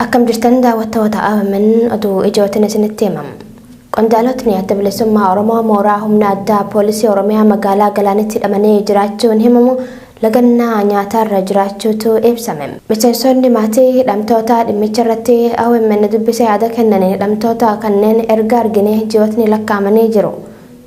Akkam jirtan daawwattoota AMN oduu ijootiin isinitti himama. Qondaalotni adda bilisummaa Oromoo mooraa humna addaa poolisii Oromiyaa magaalaa Galaanitti hidhamanii jiraachuun himamu lagannaa nyaataarra jiraachuutu ibsame. Miseensonni maatii hidhamtoota dhimmicha irratti AMN dubbisee yaada kennaniin hidhamtoota kanneen erga argine ji'ootni lakkaa'amanii jiru.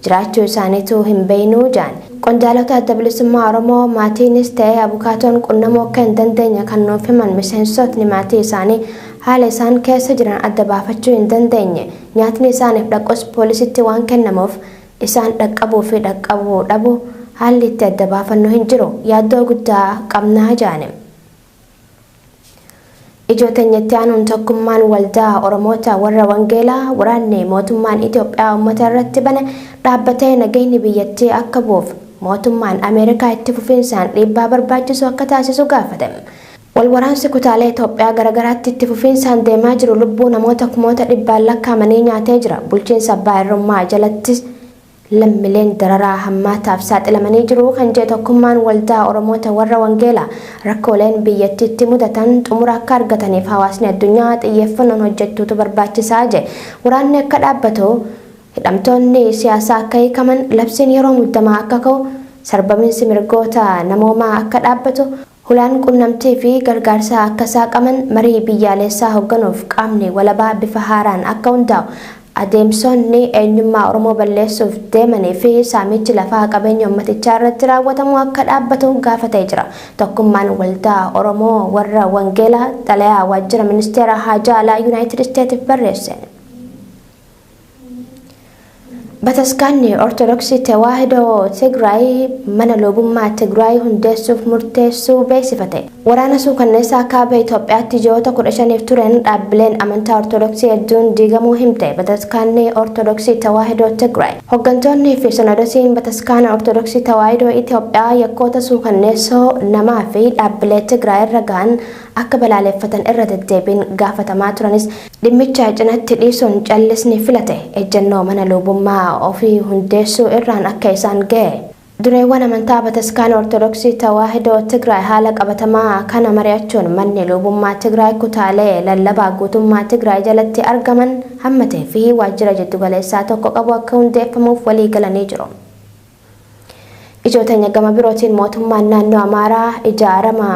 Jiraachuu isaaniitu hin beeynuu jaan. Qondaalota adda bilisummaa Oromoo maatiinis ta'ee abukaatoon qunnamuu akka hin dandeenye kan nuuf himan miseensotni maatii isaanii haala isaan keessa jiran adda baafachuu hin dandeenye. Nyaatni isaaniif dhaqqus poolisitti waan kennamuuf isaan dhaqqabuu fi dhaqqabuu dhabu haalli itti adda baafannu hin jiru. Yaaddoo guddaa qabnaa jaane. Ijoo teenyatti aanuun tokkummaan waldaa Oromoota warra Wangeelaa waraanni mootummaan Itoophiyaa uummata irratti bane dhaabbatee nageenyi biyyattii akka bu'uuf mootummaan Ameerikaa itti fufiinsaan dhiibbaa barbaachisu akka taasisu gaafate. Walwaraansi kutaalee Itoophiyaa garaagaraatti itti fufiinsaan deemaa jiru lubbuu namoota kumoota dhibbaan lakkaa'amanii nyaatee jira. Bulchiinsa abbaa irrummaa jalatti lammiileen dararaa hammaataaf saaxilamanii jiru kan jedhe tokkummaan waldaa Oromoota warra Wangeelaa rakkooleen biyyattiitti mudatan xumura akka argataniif hawaasni addunyaa xiyyeeffannoon hojjechuutu barbaachisaa jedhe. Waraanni akka dhaabbatu, hidhamtoonni siyaasaa akka hiikaman, labsiin yeroo muddamaa akka ka'u, sarbamiinsi mirgoota namoomaa akka dhaabbatu, hulaan qunnamtii fi gargaarsaa akka saaqaman, marii biyyaalessaa hoogganuuf qaamni walabaa bifa haaraan akka hundaa'u, adeemsonni eenyummaa Oromoo balleessuuf deemanii fi saamichi lafaa qabeenya uummatichaa irratti raawwatamu akka dhaabbatu gaafatee jira. Tokkummaan waldaa Oromoo warra Wangeelaa xalayaa waajjira ministeera haajaa alaa Yuunaayitid Isteetiif barreesse. Bataskaanni Ortodoksii Tewaahidoo Tigraay mana lubummaa Tigraay hundeessuuf murteessuu beeksifate. Waraana suukanneessaa kaaba Itoophiyaatti ji'oota 15 tureen dhaabbileen amantaa Ortodoksii hedduun diigamuu himte. Bataskaanni Ortodoksii Tewaahidoo Tigraay. Hooggantoonni fi sinodosiin Bataskaana Ortodoksii Tewaahidoo Itoophiyaa yakkoota suukanneessoo namaa fi dhaabbilee Tigraay irra gahan akka balaaleffatan irra deddeebiin gaafatamaa turanis dhimmicha cinatti dhiisuun callisni filate. Ejjennoo mana lubummaa ofii hundeessuu irraan akka isaan ga'e. Dureewwan amantaa Bataskaana Ortodoksii Tewaahidoo Tigraay haala qabatamaa kana mari'achuun manni lubummaa Tigraay kutaalee lallabaa guutummaa Tigraay jalatti argaman hammatee fi waajjira jiddugaleessaa tokko qabu akka hundeeffamuuf walii galanii jiru. Ijooteenya gama birootiin mootummaan naannoo Amaaraa ijaarama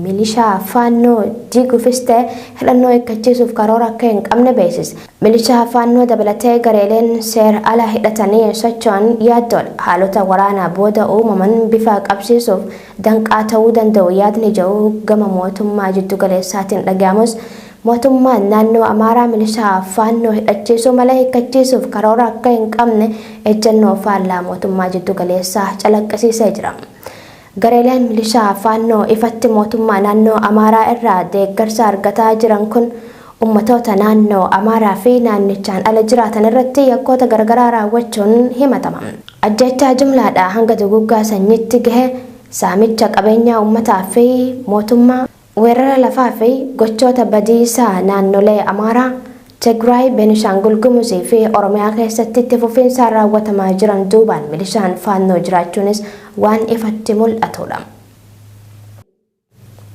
milishaa faannoo diiguufis ta'e hidhannoo hiikkachiisuuf karoora akka hin qabne beeksise. Milishaa faannoo dabalatee gareeleen seera ala hidhatanii socho'an yaaddoodha. Haalota waraanaa booda uumaman bifa qabsiisuuf danqaa ta'uu danda'u yaadni jedhu gama mootummaa jiddugaleessaatiin dhaga'amus mootummaan naannoo Amaaraa milishaa faannoo hidhachiisuu malee hiikkachiisuuf karoora akka hin qabne ejjennoo faallaa mootummaa jiddugaleessaa calaqqisiisee jira. Gareeleen milishaa faannoo ifatti mootummaa naannoo Amaaraa irraa deeggarsa argataa jiran kun ummatoota naannoo Amaaraa fi naannichaan ala jiraatan irratti yakkoota garaagaraa raawwachuun himatama. Ajjechaa jumlaadhaa hanga duguuggaa sanyiitti gahe saamicha qabeenyaa uummataa fi mootummaa weerara lafaa fi gochoota badiisaa naannolee Amaaraa, Tigraay, Beenishaangul Gumuzii fi Oromiyaa keessatti itti fufiinsaan raawwatamaa jiran duubaan milishaan faannoo jiraachuunis waan ifatti mul'atudha.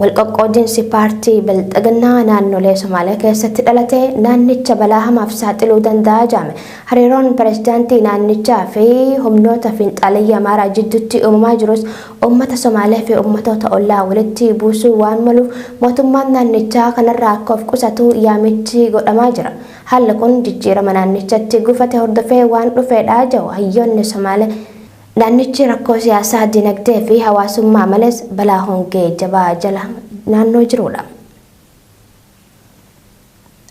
Walqoqqoodinsi paartii Bilxiginnaa naannolee Somaalee keessatti dhalate naannicha balaa hamaaf saaxiluu danda'a jedhame. Hariiroon pirezidaantii naannichaa fi humnoota fiinxaaliyyaa Amaaraa jidduutti uumamaa jirus uummata Somaalee fi uummatoota ollaa walitti buusuu waan maluuf mootummaan naannichaa kanarraa akka of qusatu yaamichi godhamaa jira. Haalli kun jijjiirama naannichatti gufate hordofee waan dhufeedha jedhu hayyoonni Somaalee. Naannichi rakkoo siyaasaa, dinagdee fi hawaasummaa malees balaa hongee jabaa jala naannoo jirudha.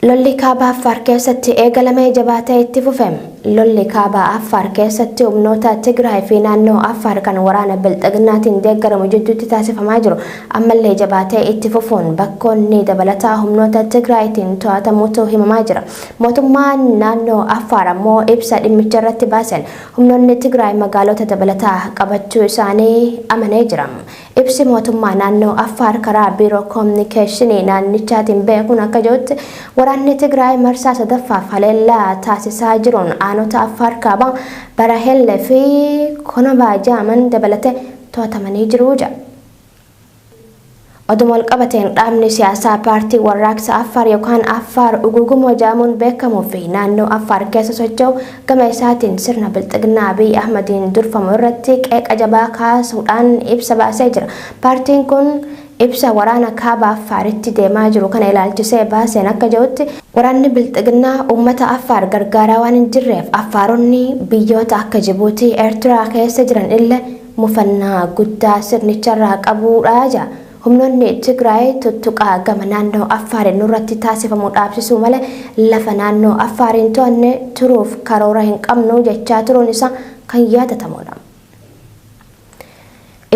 Lolli kaaba Affaar keessatti eegalamee jabaatee itti fufe. Lolli kaaba Affaar keessatti humnoota Tigraay fi naannoo Affaar kan waraana Bilxiginnaatiin deeggaramu jidduutti taasifamaa jiru ammallee jabaatee itti fufuun bakkoonni dabalataa humnoota Tigraayitiin to'atamuutu himamaa jira. Mootummaan naannoo Affaar ammoo ibsa dhimmicha irratti baasen humnoonni Tigraay magaalota dabalataa qabachuu isaanii amanee jira. Ibsi mootummaa naannoo Affaar karaa biiroo koominikeeshinii naannichaatiin beekuun akka jirutti waraanni Tigraay marsaa sadaffaaf haleellaa taasisaa jiruun aanota Affaar kaabaa Barahelle fi Konobaa jedhaman dabalatee to'atamanii jiru jedha. Oduma walqabateen dhaabni siyaasaa paartii warraaqsa Affaar yookaan Affaar Ugugumoo jedhamuun beekamuu fi naannoo Affaar keessa socho'u gama isaatiin sirna bilxiginnaa Abiy Ahmediin durfamu irratti qeeqa jabaa kaasuudhaan ibsa baasee jira. Paartiin kun ibsa waraana kaaba Affaaritti deemaa jiru kana ilaalchisee baaseen akka jedhutti waraanni bilxiginnaa uummata Affaar gargaaraa waan hin jirreef Affaaronni biyyoota akka Jibuutii, Eertiraa keessa jiran illee mufannaa guddaa sirnicharraa qabuudha jedha. Humnoonni Tigraay tuttuqaa gama naannoo Affaariin nurratti taasifamu dhaabsisuu malee lafa naannoo Affaariin to'anne turuuf karoora hin qabnu jechaa turuun isaa kan yaadatamudha.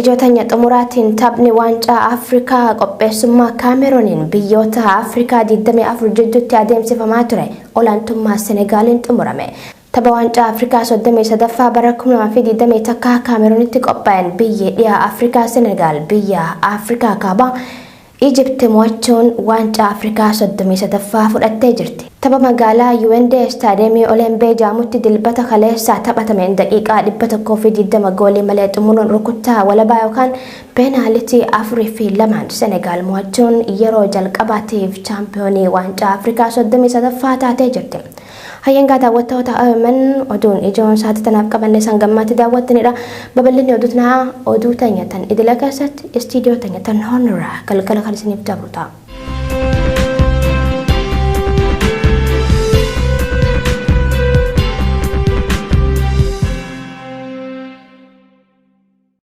Ijootanya xumuraatiin taphni waancaa Afrikaa qopheessummaa Kaamerooniin biyyoota Afrikaa 24 jidduutti adeemsifamaa ture olaantummaa Senegaaliin xumurame. Tapha waancaa Afrikaa 33ffaa bara 2021 Kaameroonitti qophaa'een biyyi dhiha Afrikaa Senegaal biyya Afrikaa kaabaa Ijipti mo'achuun waancaa Afrikaa 33ffaa fudhattee jirti. Tapha magaalaa Yuwendee Istaadiyeemii Olembee Jaamutti dilbata kaleessaa taphatameen daqiiqaa 120 goolii malee xumuruun rukuttaa walabaa yookaan peenaalitii 4-2 Senegaal mo'achuun yeroo jalqabaatiif chaampiyoonii waancaa Afrikaa 33ffaa taatee jirti. Hayyangaa daawwattoota OMN oduun ijoon sa'aatii tanaaf qabanne san gammaatti daawwattanidha. Babal'inni oduu tanaa oduu teenya tan idila keessatti istiidiyoo teenya tan hoornirraa galgala kan isiniif dabru ta'a.